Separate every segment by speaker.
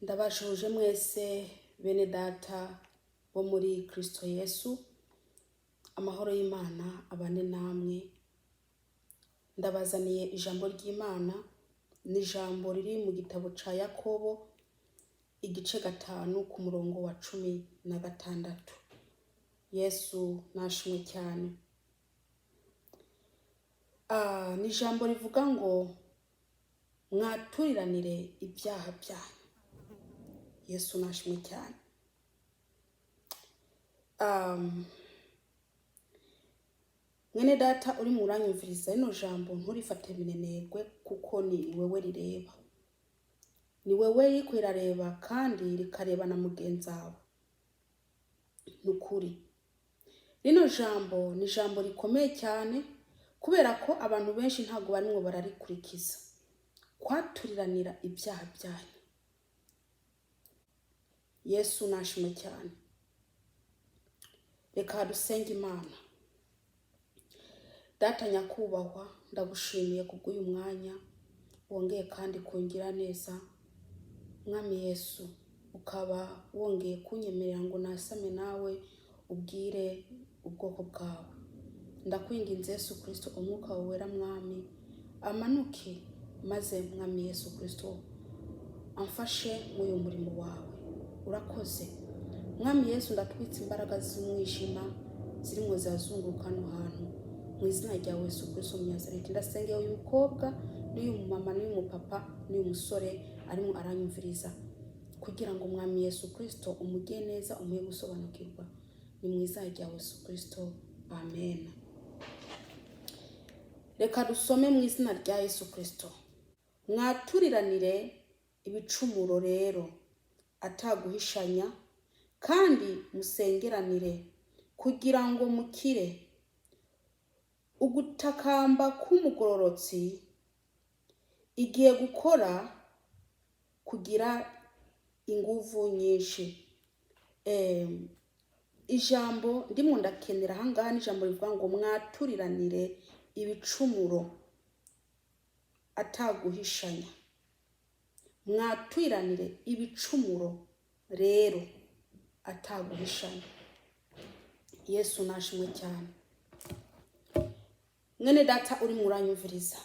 Speaker 1: Ndabashuje mwese bene data bo muri Kristo Yesu, amahoro y'Imana abane namwe. Ndabazaniye ijambo ry'Imana, ni ijambo riri mu gitabo ca Yakobo, igice 5 ku murongo wa 16. Yesu nashimwe cyane. Ni ijambo rivuga ngo mwaturiranire ibyaha byanyu. Yesu nashimwe cyane. Mwene data uri mu uranyumviriza rino jambo, nturifate minenegwe kuko ni wewe rireba, ni wewe ririko rirareba kandi rikareba na mugenzi wawe. Ni ukuri rino jambo ni ijambo rikomeye cyane, kubera ko abantu benshi ntabwo barimwo bararikurikiza, kwaturiranira ibyaha byanyu. Yesu nashimwe cyane. Reka dusenge Imana. Data nyakubahwa, ndagushimiye kubw'uyu mwanya wongeye kandi kungira neza. Mwami Yesu, ukaba wongeye kunyemerera ngo nasame nawe ubwire ubwoko bwawe. Ndakwinginze Yesu Kristo, umwuka wawe wera, Mwami, amanuke maze Mwami Yesu Kristo amfashe muri uyu murimo wawe. Urakoze Mwami Yesu. Ndatwitse imbaraga z'umwijima zirimo zirazunguruka hano hantu mu izina rya Yesu Kristo Umunyazareti. Ndasengeye uyu mukobwa n'uyu mumama n'uyu mupapa n'uyu musore arimo aranyumviriza, kugira ngo Mwami Yesu Kristo umugire neza, umuhe gusobanukirwa. Ni mu izina rya Yesu Kristo, amen. Reka dusome mu izina rya Yesu Kristo. Mwaturiranire ibicumuro rero ataguhishanya, kandi musengeranire kugira ngo mukire. Ugutakamba k'umugororotsi igiye gukora kugira inguvu nyinshi. Ijambo ndimo ndakenera ahangaha ni ijambo rivuga ngo mwaturiranire ibicumuro ataguhishanya. Mwaturiranire ibicumuro rero ataguhishanya. Yesu nashimwe cyane. Mwene data uri muranyumviriza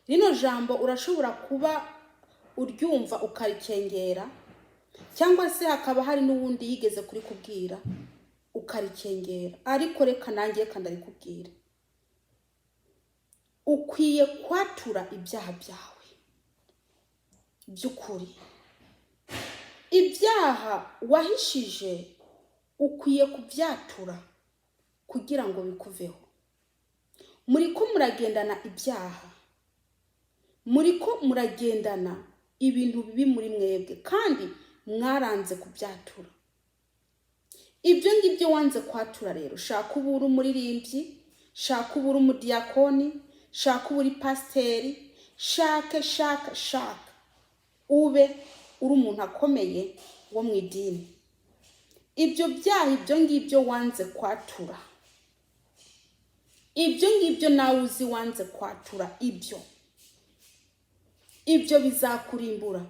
Speaker 1: rino jambo, urashobora kuba uryumva ukarikengera, cyangwa se hakaba hari n'uwundi yigeze kurikubwira ukarikengera, ariko reka nanjye reka ndarikubwira. Ukwiye kwatura ibyaha byawe by'ukuri. Ibyaha wahishije ukwiye kubyatura kugira ngo bikuveho. Muriko muragendana ibyaha, muriko muragendana ibintu bibi muri mwebwe, kandi mwaranze kubyatura. Ibyo ngibyo wanze kwatura rero, shaka uba uri umuririmbyi, shaka uba uri umudiyakoni, shaka uba uri pasiteri, shake shaka shaka ube uri umuntu akomeye wo mu idini, ibyo byaha, ibyo ngibyo wanze kwatura, ibyo ngibyo nawe uzi wanze kwatura, ibyo bizakurimbura.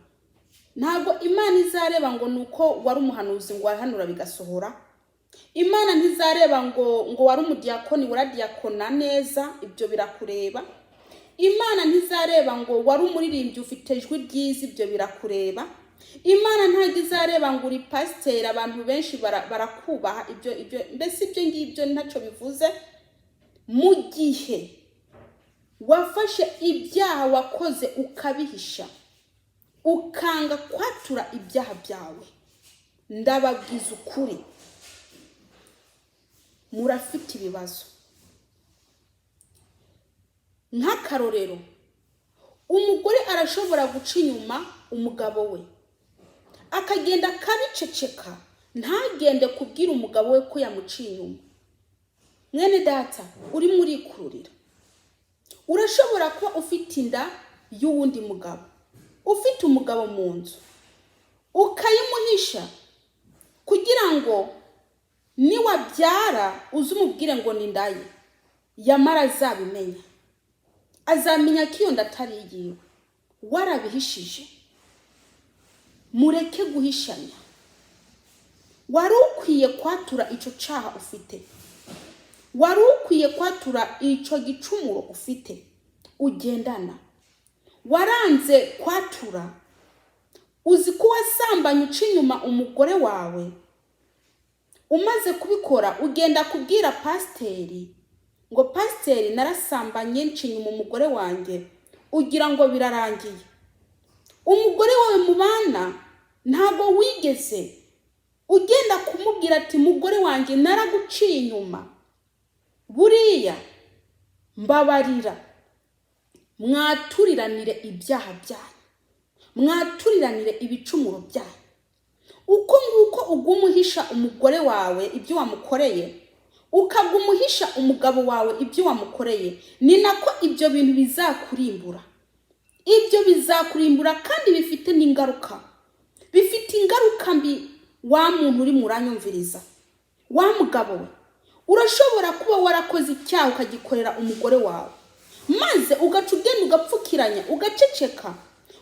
Speaker 1: Ntabwo Imana izareba ngo ni uko wari umuhanuzi ngo wahanura bigasohora. Imana ntizareba ngo wari umudiyakoni waradiyakona neza, ibyo birakureba. Imana ntizareba ngo wari umuririmbyi ufite ijwi ryiza, ibyo birakureba. Imana ntabwo izareba ngo uri pasiteri, abantu benshi barakubaha, ibyo mbese ibyo ngibyo ntacyo bivuze mu gihe wafashe ibyaha wakoze ukabihisha, ukanga kwatura ibyaha byawe. Ndababwiza ukuri, murafite ibibazo. Nk'akarorero, umugore arashobora guca inyuma umugabo we, akagenda akabiceceka, ntagende kubwira umugabo we ko yamuciye inyuma. Mwene data urimo urikururira. Urashobora kuba ufite inda y'uwundi mugabo, ufite umugabo mu nzu, ukayimuhisha kugira ngo niwabyara uze umubwire ngo ni inda ye. Yamara azabimenya, azamenya ko iyo nda atari iyiwe, warabihishije. Mureke guhishanya. Wari ukwiye kwatura icyo cyaha ufite, wari ukwiye kwatura icyo gicumuro ufite ugendana. Waranze kwatura. Uzi ko wasambanye uca inyuma umugore wawe. Umaze kubikora, ugenda kubwira pasiteri ngo: "Pasiteri, narasambanye nca inyuma umugore wanjye." Ugira ngo birarangiye. Umugore wawe mubana, ntabwo wigeze ugenda kumubwira ati: "Mugore wanjye, naraguciye inyuma buriya, mbabarira." Mwaturiranire ibyaha byanyu, mwaturiranire ibicumuro byanyu. Uko nguko uguma uhisha umugore wawe ibyo wamukoreye, ukaguma uhisha umugabo wawe ibyo wamukoreye, ni nako ibyo bintu bizakurimbura. Ibyo bizakurimbura kandi bifite n'ingaruka, bifite ingaruka mbi. Wa muntu uri muranyumviriza, wa mugabo we, urashobora kuba warakoze icyaha ukagikorera umugore wawe, maze ugaca ugenda ugapfukiranya, ugaceceka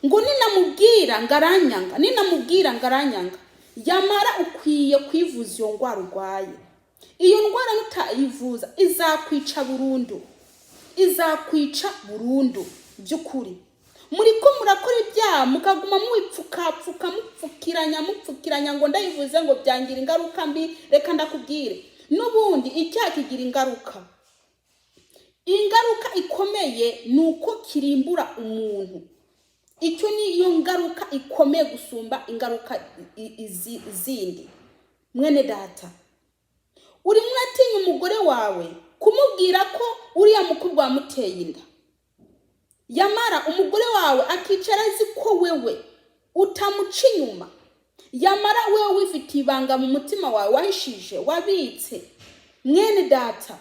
Speaker 1: ngo: "Ninamubwira ngo aranyanga, ninamubwira ngo aranyanga." Yamara ukwiye kwivuza iyo ndwara urwaye. Iyo ndwara nutayivuza izakwica burundu, izakwica burundu by'ukuri. Muri ko murakora ibyaha, mukaguma mubipfukapfuka, mupfukiranya, mupfukiranya ngo: "Ndayivuze ngo byangira ingaruka mbi." Reka ndakubwire, n'ubundi icyaha kigira ingaruka. Ingaruka ikomeye ni uko kirimbura umuntu. Icyo niyo ngaruka ikomeye gusumba ingaruka zindi. Mwene data, urimo uratinya umugore wawe kumubwira ko uriya mukobwa wamuteye inda. Yamara umugore wawe akicara azi ko wewe utamuca inyuma. Yamara wewe wifitiye ibanga mu mutima wawe wahishije, wabitse. Mwene data,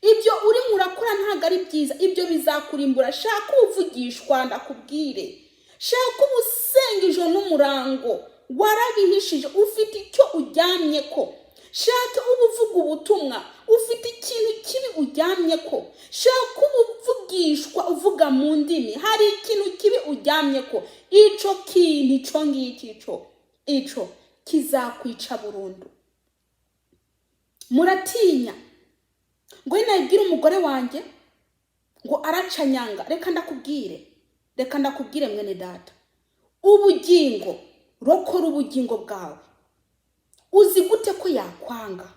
Speaker 1: ibyo urimo urakora ntabwo ari byiza. Ibyo bizakurimbura. Shaka uvugishwa, ndakubwire, shaka ubusenga ijoro n'umurango. Warabihishije, ufite icyo ujyamye ko. Shaka uba uvuga ubutumwa, ufite ikintu kibi ujyamye ko. Shaka uba uvugishwa, uvuga mu ndimi, hari ikintu kibi ujyamye ko. Icyo kintu, icyo ngicyo, icyo kizakwica burundu. Muratinya ngo: "Nabwire umugore wanjye ngo aracanyanga." Reka ndakubwire, reka ndakubwire mwene data, ubugingo, rokora ubugingo bwawe. Uzi gute ko yakwanga?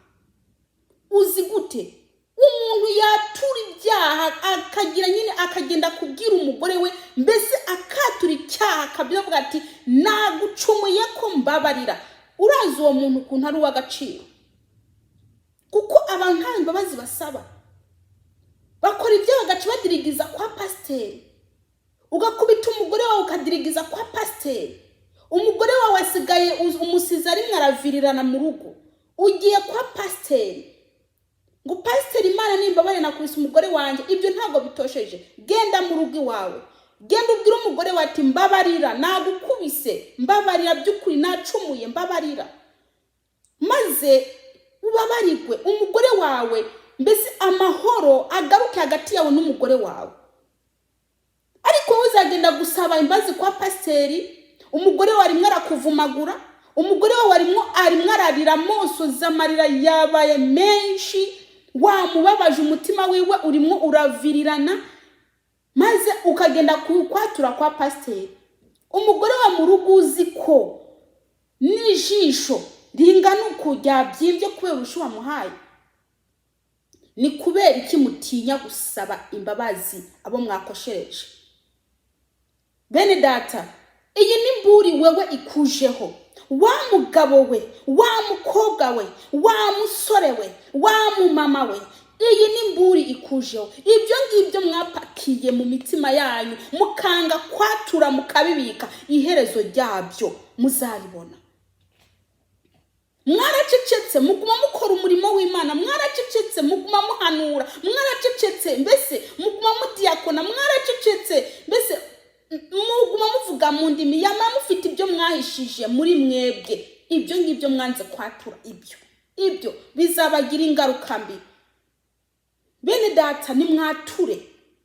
Speaker 1: Uzi gute umuntu yatura ibyaha, akagira nyine, akagenda kubwira umugore we, mbese akatura icyaha, akavuga ati: "Nagucumuye ko, mbabarira"? Urazi uwo muntu ukuntu ari uw'agaciro? Kuko abantu nta imbabazi basaba, bakora ibyaha bagaca badirigiza kwa pasiteri. Ugakubita umugore wawe, ukadirigiza kwa pasiteri. Umugore wawe asigaye umusizi arimwo aravirirana mu rugo, ugiye kwa pasiteri ngo: "Pasiteri, Imana nimbabare, nakubise umugore wanjye." Ibyo ntabwo bitosheje. Genda mu rugo iwawe, genda ubwire umugore wawe ati: "Mbabarira, nagukubise, mbabarira by'ukuri, nacumuye, mbabarira." Maze ubabarirwe umugore wawe, mbese amahoro agaruke hagati yawe n'umugore wawe. Ariko wowe uzagenda gusaba imbabazi kwa pasiteri, umugore wawe arimo arakuvumagura, umugore wawe arimo ararira, amosozi, amarira yabaye menshi, wamubabaje, umutima wiwe urimo uravirirana, maze ukagenda kwatura kwa pasiteri. Umugore wa mu rugo, uzi ko n'ijisho ringana uku ryabyimbye kubera urusha wamuhaye. Ni kubera iki mutinya gusaba imbabazi abo mwakoshereje? Bene data, iyi ni mburi wewe ikujeho. Wa mugabo we, wa mukobwa we, wa musore we, wa mumama we, iyi ni mburi ikujeho. Ibyo ngibyo mwapakiye mu mitima yanyu, mukanga kwatura, mukabibika, iherezo ryabyo muzaribona. Mwaracecetse, muguma mukora umurimo w'Imana, mwaracecetse, muguma muhanura, mwaracecetse, mbese muguma mudiyakona, mwaracecetse, mbese muguma muvuga mu ndimi, yamara mufite ibyo mwahishije muri mwebwe. Ibyo ngibyo mwanze kwatura, ibyo bizabagira ingaruka mbi. Bene data, nimwature,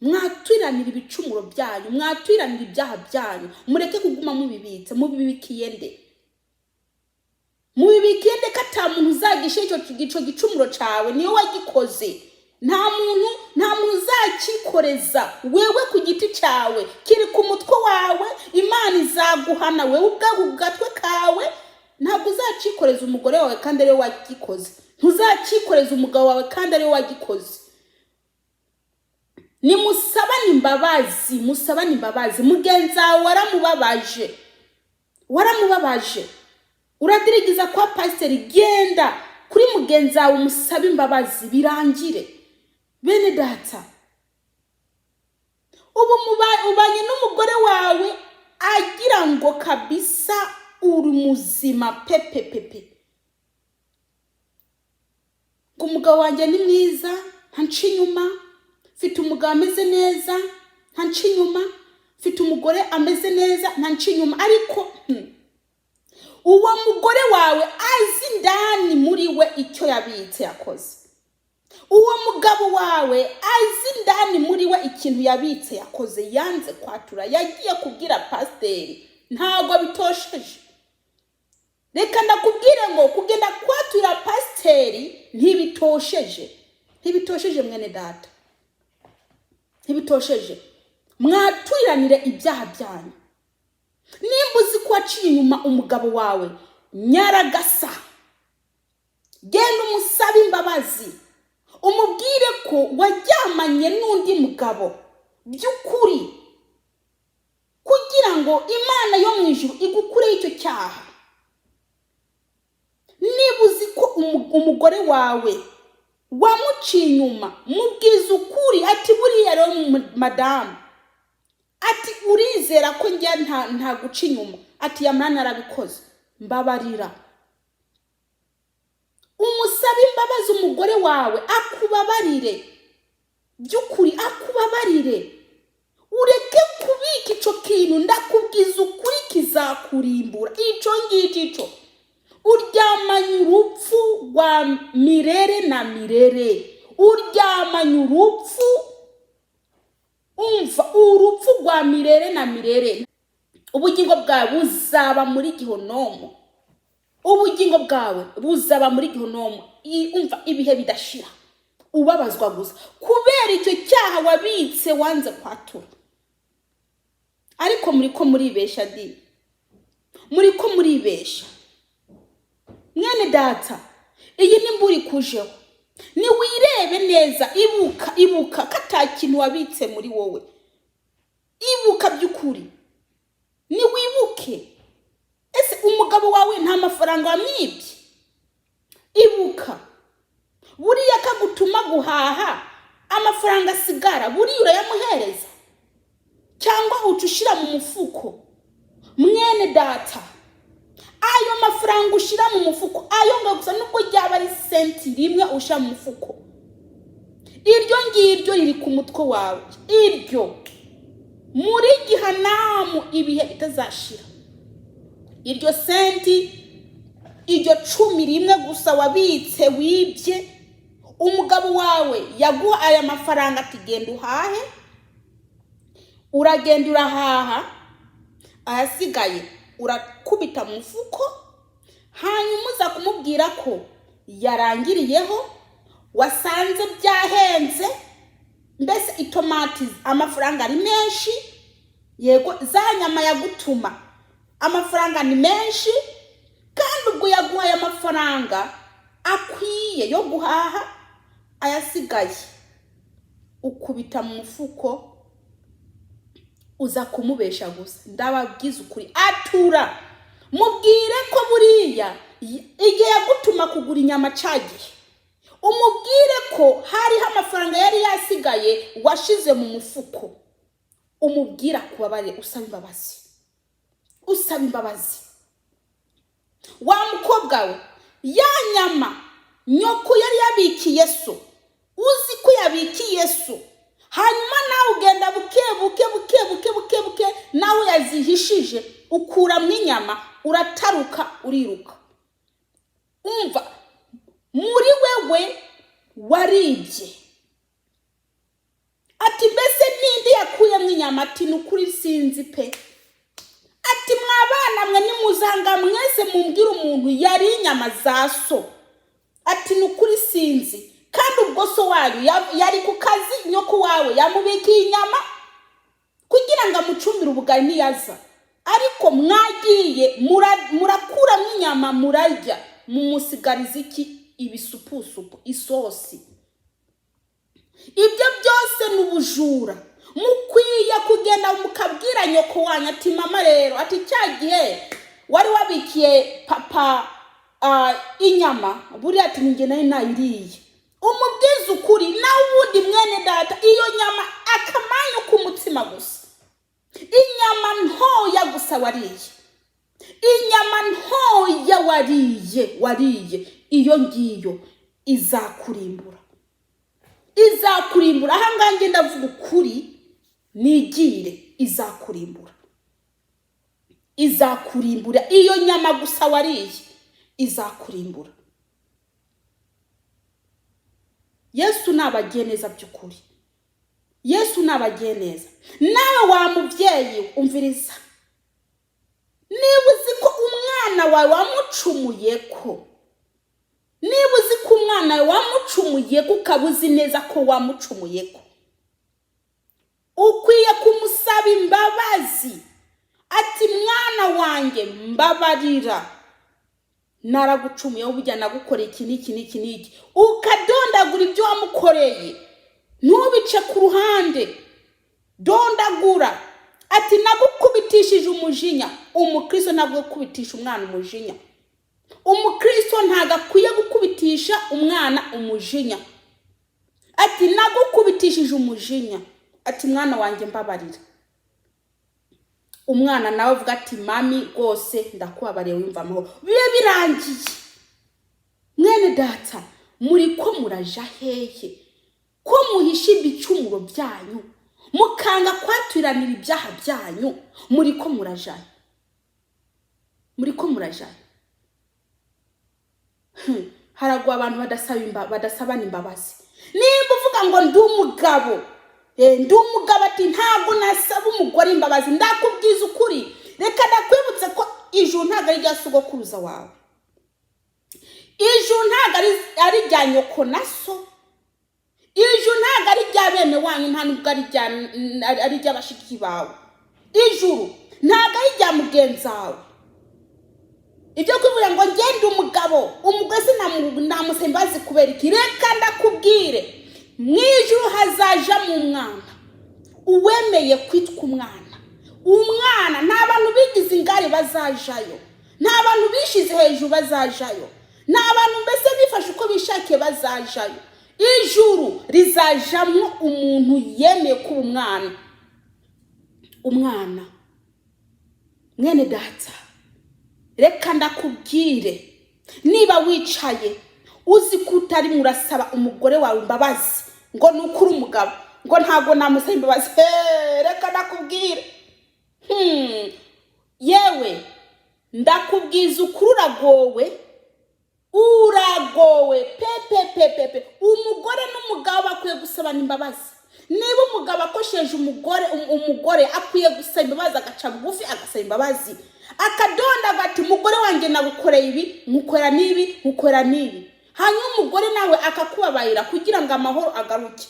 Speaker 1: Mwaturanira ibicumuro byanyu, mwaturanira ibyaha byanyu, mureke kuguma mubibitse. Mubibikiye nde? Mubibikiye nde ko ata muntu uzagisha ico gicumuro cawe? Niyo wagikoze, nta muntu uzakikoreza wewe ku giti cyawe. Kiri ku mutwe wawe. Imana izaguhana wewe ubwawe ku gatwe kawe. Ntabwo uzacikoreza umugore wawe kandi ariwe wagikoze, ntuzacikoreza umugabo wawe kandi ariwe wagikoze. Nimusabane imbabazi, musabane imbabazi. Mugenzi wawe waramubabaje, waramubabaje, uradirigiza kwa pasiteri. Genda kuri mugenzi wawe umusabe imbabazi, birangire. Bene data, ubu ubanye n'umugore wawe agira ngo kabisa uri muzima pepepepe, ngo umugabo wanjye ni mwiza, ntanca inyuma, mfite umugabo ameze neza, ntanca inyuma, mfite umugore ameze neza, ntanca inyuma. Ariko uwo mugore wawe azi indani muri we icyo yabitse yakoze. Uwo mugabo wawe azi indani muri we ikintu yabitse yakoze, yanze kwatura, yagiye kubwira pasiteri. Ntabwo bitosheje. Reka ndakubwire ngo kugenda kwatura pasiteri ntibitosheje, ntibitosheje, mwene data, ntibitosheje. Mwaturiranire ibyaha byanyu. Nimba uzi ko waciye inyuma umugabo wawe, nyaragasa genda umusabe imbabazi, umubwire ko waryamanye n'undi mugabo by'ukuri, kugira ngo Imana yo mu ijuru igukureho icyo cyaha. Niba uzi ko umugore wawe wamuciye inyuma, mubwiza ukuri ati: "Buriya rero madamu," ati, "urizera ko njya nta guca inyuma?" Ati: "Yamara narabikoze, mbabarira." Umusabe imbabazi umugore wawe, akubabarire by'ukuri, akubabarire, ureke kubika ico kintu. Ndakubwiza ukuri, kizakurimbura ico ngicyo. Ico uryamanye urupfu rwa mirere na mirere, uryamanye urupfu. Umva, urupfu rwa mirere na mirere. Ubugingo bwawe buzaba muri gihonomo, ubugingo bwawe buzaba muri gihonomo. Umva, ibihe bidashira ubabazwa gusa kubera icyo cyaha wabitse, wanze kwatura. Ariko muri ko muribesha di, muri ko muribesha. Mwene data, iyi ni mbura ikujeho, niwirebe neza. Ibuka, ibuka ko ata kintu wabitse muri wowe. Ibuka by'ukuri, niwibuke. Ese umugabo wawe nta mafaranga wamwibye? Ibuka, buriya kagutuma guhaha, amafaranga asigara buriya urayamuhereza cyangwa uca ushyira mu mufuko? Mwene data, ayo mafaranga ushyira mu mufuko, ayo ngo gusa, nubwo ryaba ari senti rimwe ushyira mu mufuko, iryo ngiryo riri ku mutwe wawe. Iryo muri gihanamu ibihe bitazashira. Iryo senti, iryo cumi rimwe gusa wabitse, wibye, umugabo wawe yaguha aya mafaranga ati: "Genda uhahe." Uragenda urahaha, ayasigaye urakubita mu mufuko, hanyuma uza kumubwira ko yarangiriyeho, wasanze byahenze, mbese itomati amafaranga ari menshi, yego za nyama yagutuma amafaranga ni menshi. Kandi ubwo yaguhaye amafaranga akwiye yo guhaha, ayasigaye ukubita mu mufuko, uza kumubesha gusa. Ndababwiza ukuri, atura, mubwire ko buriya igihe yagutuma kugura inyama cagihe, umubwire ko hariho amafaranga yari yasigaye washize mu mufuko. Umubwira akubabarire, usaba imbabazi, usaba imbabazi. Wa mukobwa we, ya nyama nyoko yari yabikiye so, uzi ko yabikiye so, hanyuma nawe ugenda buke buke buke buke buke buke, nawe yazihishije, ukuramo inyama, urataruka, uriruka. Umva, muri wewe waribye. Ati: "Mbese ninde yakuyemo inyama?" Ati: "Ni ukuri sinzi pe." Ati: "Mwabana mwe, nimuzanga mwese mumbwire umuntu yari inyama za so." Ati: "Ni ukuri sinzi." Kandi ubwo so wanyu yari ku kazi, nyoko wawe yamubikiye inyama kugira ngo amucumbire ubugari niyaza, ariko mwagiye murakuramo inyama, murarya, mumusigariza iki? Ibisupusupu, isosi. Ibyo byose ni ubujura. Mukwiye kugenda mukabwira nyoko wanyu ati: "Mama rero," ati, "cya gihe wari wabikiye papa inyama, buriya," ati, "ninjye nari nayiriye." Umubwize ukuri. Nawe ubundi, mwene data, iyo nyama, akamanyu k'umutsima gusa, inyama ntoya gusa wariye, inyama ntoya wariye, iyo ngiyo izakurimbura, izakurimbura. Ahangaha njye ndavuga ukuri nigire. Izakurimbura, izakurimbura. Iyo nyama gusa wariye izakurimbura. Yesu nabagiye neza by'ukuri, Yesu nabagiye neza. Nawe wa mubyeyi, umviriza: niba uzi ko umwana wawe wamucumuye ko, niba uzi ko umwana wawe wamucumuye ko, ukaba uzi neza ko wamucumuye ko, ukwiye kumusaba imbabazi, ati: "Mwana wanjye, mbabarira, naragucumuye, burya nagukoreye iki n'iki n'iki n'iki." Ukadondagura ibyo wamukoreye, ntubice ku ruhande. Dondagura ati: "Nagukubitishije umujinya." Umukristo ntabwo gukubitisha umwana umujinya. Umukristo ntabwo akwiye gukubitisha umwana umujinya. Ati: "Nagukubitishije umujinya," ati, "mwana wanjye, mbabarira." Umwana nawe avuga ati: "Mami, rwose ndakubabariye, wumva amahoro," bibe birangiye. Mwene data, muri ko muraja hehe ko muhisha ibicumuro byanyu, mukanga kwaturanira ibyaha byanyu? Muri ko muraja he? Muri ko muraja he? Haragwa abantu badasabana imbabazi. Nimba uvuga ngo ndi umugabo, ndi umugabo, ati ntabwo nasaba umugore imbabazi, ndakubwiza ukuri, reka ndakwibutse ko ijuru ntabwo ari irya sogokuruza wawe, ijuru ntabwo ari irya nyoko na so, ijuru ntabwo ari irya bene wanyu, nta nubwo ari iry'abashiki bawe, ijuru ntabwo ari irya mugenzi wawe. Ibyo kuvuga ngo ngende umugabo, umugore sinamusaba imbabazi kubera iki? Reka ndakubwire: mu ijuru hazajamo umwana, uwemeye kwitwa umwana. Umwana, nta bantu bigize ingare bazajayo, nta bantu bishize hejuru bazajayo, nta bantu mbese bifashe uko bishakiye bazajayo. Ijuru rizajamo umuntu yemeye kuba umwana. Umwana, mwene data, reka ndakubwire: niba wicaye uzi ko utari murasaba umugore wawe imbabazi ngo ni ukuri umugabo, ngo ntabwo namusaba imbabazi, heee, reka ndakubwire, yewe, ndakubwiza ukuri, uragowe, uragowe pe pe pe pe pe. Umugore n'umugabo bakwiye gusabana imbabazi. Niba umugabo akosheje umugore, umugore akwiye gusaba imbabazi, agaca bugufi, agasaba imbabazi, akadondaga ati: "Umugore wanjye, nagukoreye ibi, nkukora n'ibi, nkukora n'ibi." Hanyuma umugore nawe akakubabarira kugira ngo amahoro agaruke.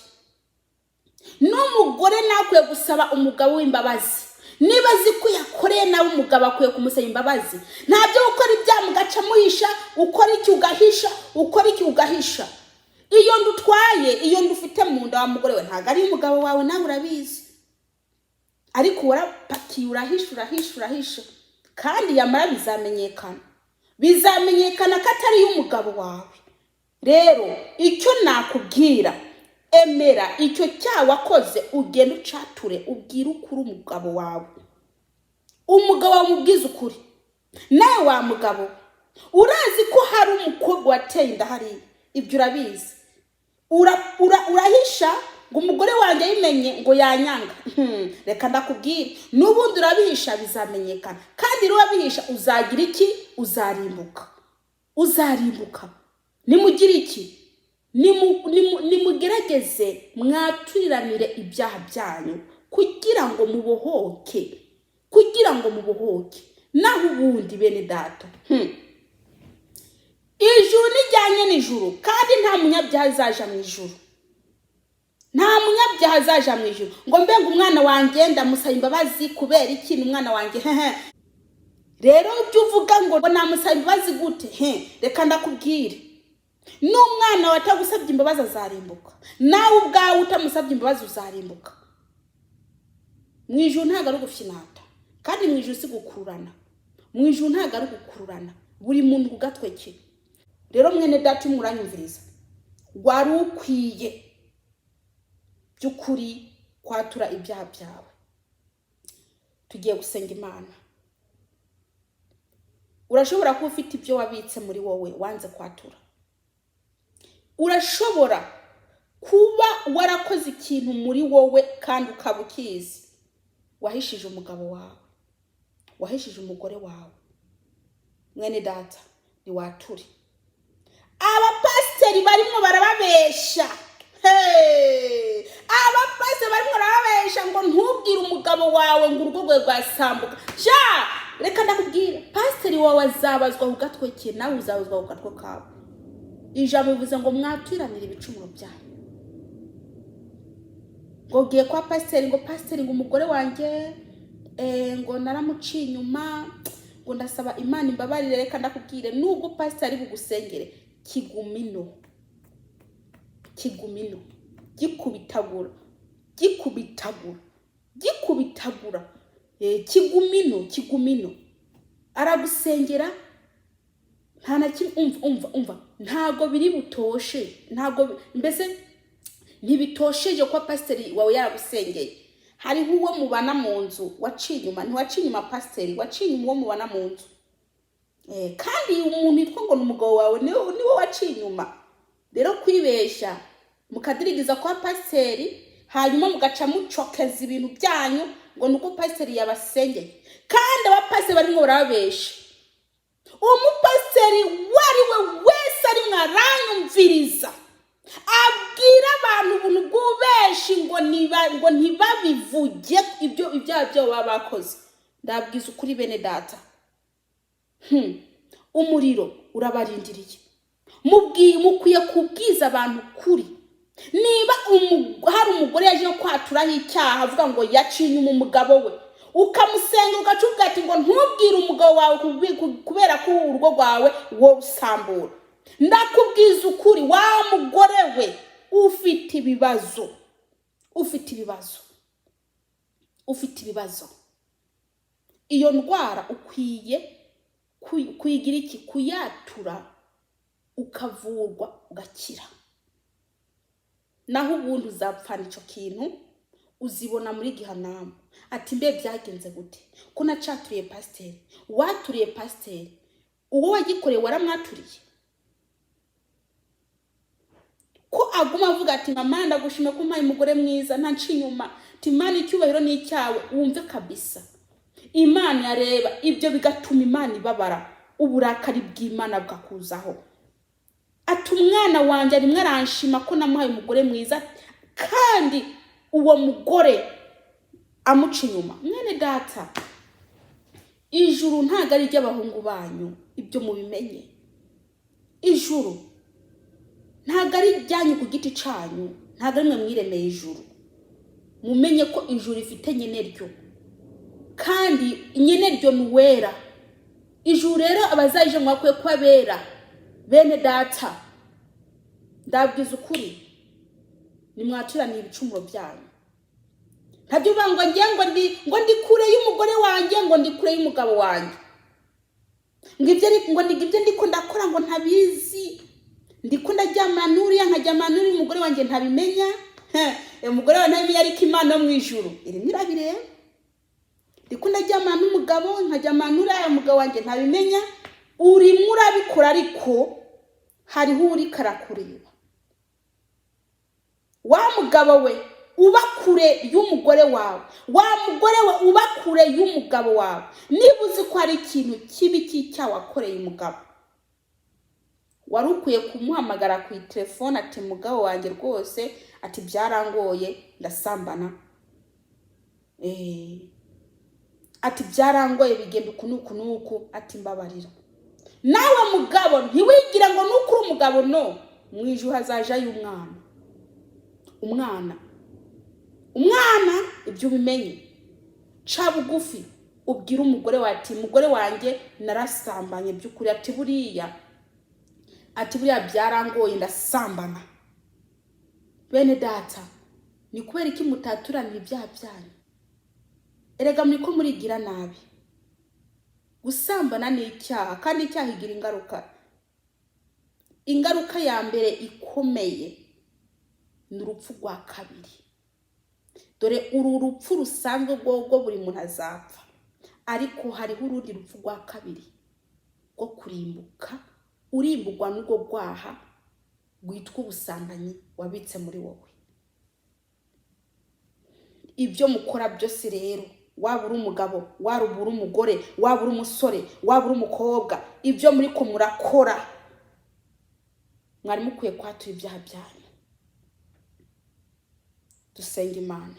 Speaker 1: N'umugore nawe akwiye gusaba umugabo w'imbabazi. Niba azi ko yakoreye nawe, umugabo akwiye kumusaba imbabazi. Ntabyo gukora ibyaha mugaca muhisha, ukora iki ugahisha, ukora iki ugahisha. Iyo nda utwaye, iyo nda ufite mu nda, wa mugore we, ntabwo ari umugabo wawe, nawe urabizi, ariko warapakiye, urahisha, urahisha, urahisha, kandi yamara bizamenyekana, bizamenyekana ko atari iy'umugabo wawe. Rero icyo nakubwira, emera icyo cyaha wakoze, ugende ucature, ubwire ukuri umugabo wawe. Umugabo wawe umubwize ukuri. Nawe wa mugabo, urazi ko hari umukobwa wateye inda hariya, ibyo urabizi. Urahisha ngo umugore wanjye ayimenye ngo yanyanga. Reka ndakubwire, n'ubundi urabihisha, bizamenyekana. Kandi rero urabihisha, uzagira iki? Uzarimbuka, uzarimbuka. Nimugire iki? Nimugerageze mwaturiranire ibyaha byanyu kugira ngo mubohoke, kugira ngo mubohoke. Naho ubundi, bene data, ijuru nijyanye n'ijuru, kandi nta munyabyaha azaja mu ijuru, nta munyabyaha azaja mu ijuru. Ngo mbe ngo umwana wanjye ndamusaba imbabazi kubera iki? Ni umwana wanjye. Hehe. Rero ibyo uvuga ngo namusaba imbabazi gute? He, reka ndakubwire, n'umwana wawe atagusabye imbabazi azarimbuka, nawe ubwawe utamusabye imbabazi uzarimbuka. Mu ijuru ntabwo ari ugufinata, kandi mu ijuru si gukururana. Mu ijuru ntabwo ari ugukururana, buri muntu ku gatwe ke. Rero mwene data uranyumviriza, wari ukwiye by'ukuri kwatura ibyaha byawe. Tugiye gusenga Imana. Urashobora kuba ufite ibyo wabitse muri wowe wanze kwatura. Urashobora kuba warakoze ikintu muri wowe kandi ukaba ukizi, wahishije umugabo wawe, wahishije umugore wawe. Mwene data, ntiwature. Abapasiteri barimo barababesha. Hey! Abapasiteri barimo barababesha ngo ntubwire umugabo wawe ngo urugo rwawe rwasambuka. Sha, reka ndakubwire, pasiteri wawe azabazwa ku gatwe ke, nawe uzabazwa ku gatwe kawe. Ijambo bivuze ngo mwaturanire ibicumuro byanyu. Ngo ugiye kwa pasiteri, ngo pasiteri, ngo umugore wanjye ngo naramuciye inyuma, ngo ndasaba Imana imbabarire. Reka ndakubwire, nubwo pasiteri ari bugusengere, kigumino, kigumino, gikubitagura, gikubitagura, gikubitagura. Kigumino, kigumino. Aragusengera, nta na kimwe. Umva, umva, umva, ntago biri butoshe, ntago mbese ntibitosheje kuba pasiteri wawe yaragusengeye. Hariho uwo mubana mu nzu waciye inyuma. Ntiwaciye inyuma pasiteri, waciye inyuma uwo mubana mu nzu. Kandi umuntu witwa ngo ni umugabo wawe niwe waciye inyuma. Rero kwibesha mukadirigiza kwa pasiteri, hanyuma mugaca mucokeza ibintu byanyu ngo ni uko pasiteri yabasengeye, kandi abapasiteri barimo barababesha. Umupasiteri uwo ari we wese arimwo aranyumviriza, abwira abantu ubuntu bw'ubeshi ngo ntibabivuge ibyo ibyaha byabo baba bakoze, ndabwiza ukuri, bene data, umuriro urabarindiriye. Mubwiye, mukwiye kubwiza abantu ukuri. Niba hari umugore yaje kwaturaho icyaha avuga ngo yaciye inyuma umugabo we, ukamusenga, ugaca uvuga ati ngo ntubwire umugabo wawe kubera ko urugo rwawe wowe usambura, ndakubwiza ukuri, wa mugore we, ufite ibibazo, ufite ibibazo, ufite ibibazo. Iyo ndwara ukwiye kuyigira iki? Kuyatura, ukavurwa, ugakira. Naho ubundi uzapfana icyo kintu, uzibona muri gihanamu, ati mbe byagenze gute ko nacaturiye pasiteri? Waturiye pasiteri, uwo wagikoreye waramwaturiye? Ko aguma avuga ati mama, ndagushima ko umpaye umugore mwiza, ntaca inyuma, ati Imana icyubahiro ni icyawe. Wumve kabisa, Imana yareba ibyo, bigatuma Imana ibabara, uburakari bw'Imana bwakuzaho, ati umwana wanjye arimwo aranshima ko namuhaye umugore mwiza, kandi uwo mugore amuca inyuma. Mwene data, ijuru ntabwo ari iry'abahungu banyu, ibyo mubimenye. Ijuru ntabwo ari iryanyu ku giti cyanyu, ntabwo ari mwe mwiremeye ijuru. Mumenye ko ijuru rifite nyeneryo, kandi nyeneryo ni uwera. Ijuru rero abazayije mwakwiye kuba bera. Bene data, ndabwiza ukuri, nimwaturaniye ibicumuro byanyu. Ntabyo uvuga ngo ngiye ngo ndi kure y'umugore wanjye, ngo ndi kure y'umugabo wanjye, ngo ibyo ngo ibyo ndiko ndakora ngo ntabizi, ndiko ndaryamana n'uriya, nkaryamana n'uriya, umugore wanjye ntabimenya. Umugore wawe ntabimenya, ariko Imana yo mu ijuru irimo irabireba. Ndiko ndaryamana n'umugabo, nkaryamana n'uriya, mugabo wanjye ntabimenya. Urimo urabikora, ariko hariho uriko arakureba. Wa mugabo we uba kure y'umugore wawe, wa mugore we uba kure y'umugabo wawe, niba uzi ko hari ikintu kibi cy'icyaha wakoreye umugabo. Wari ukwiye kumuhamagara ku telefone ati: "Mugabo wanjye rwose," ati, "byarangoye ndasambana." Ati: "Byarangoye bigenda uku n'uku n'uku," ati: "Mbabarira." Nawe mugabo, ntiwigire ngo nuko uri umugabo, no mu ijuru hazajayo umwana, umwana, umwana. Ibyo ubimenye. Ca bugufi, ubwire umugore wawe ati: "Mugore wanjye, narasambanye by'ukuri," ati, "buriya," ati, "buriya byarangoye ndasambana." Bene data, ni kubera iki mutaturanira ibyaha byanyu? Erega muri ko murigira nabi. Gusambana ni icyaha, kandi icyaha igira ingaruka. Ingaruka ya mbere ikomeye ni urupfu rwa kabiri. Dore uru rupfu rusanzwe rwo buri muntu azapfa, ariko hariho urundi rupfu rwa kabiri rwo kurimbuka, urimburwa n'urwo rwaha rwitwa ubusambanyi wabitse muri wowe. Ibyo mukora byose rero, waba uri umugabo, waba uri umugore, waba uri umusore, waba uri umukobwa, ibyo muri ko murakora, mwari mukwiye kwatura ibyaha byanyu. Dusenga Imana.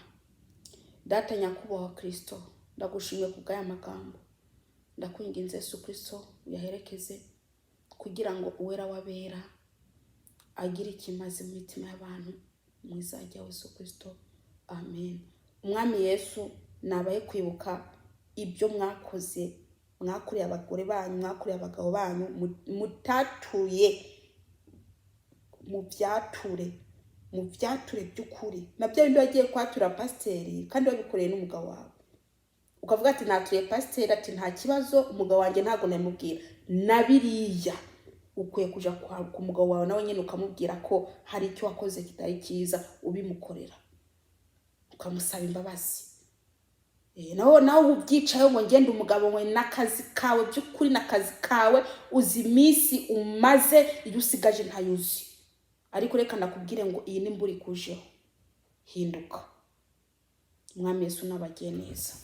Speaker 1: Data nyakubahwa Kirisito, ndagushimye ku bw'aya magambo. Ndakwinginze Yesu Kirisito, uyaherekeze kugira ngo uwera w'abera agire ikimaze mu mitima y'abantu. Mu izina rya Yesu Kirisito, amen. Umwami Yesu nabaye kwibuka ibyo mwakoze, mwakoreye abagore banyu, mwakoreye abagabo banyu, mutatuye. Mubyature, mubyature by'ukuri. Na bya bindi wagiye kwatura pasiteri kandi wabikoreye n'umugabo wawe, ukavuga ati: "Naturiye pasiteri," ati, "nta kibazo, umugabo wanjye ntabwo namubwira." Na biriya ukwiye kuja ku mugabo wawe nawe nyine, ukamubwira ko hari icyo wakoze kitari cyiza, ubimukorera, ukamusaba imbabazi. Nawe ubyicayeho ngo ngende umugabo we n'akazi kawe, by'ukuri n'akazi kawe. Uzi iminsi umaze, iyo usigaje ntayuzi. Ariko reka nakubwire ngo iyi ni mbura ikujeho, hinduka. Umwami Yesu nabagiye neza.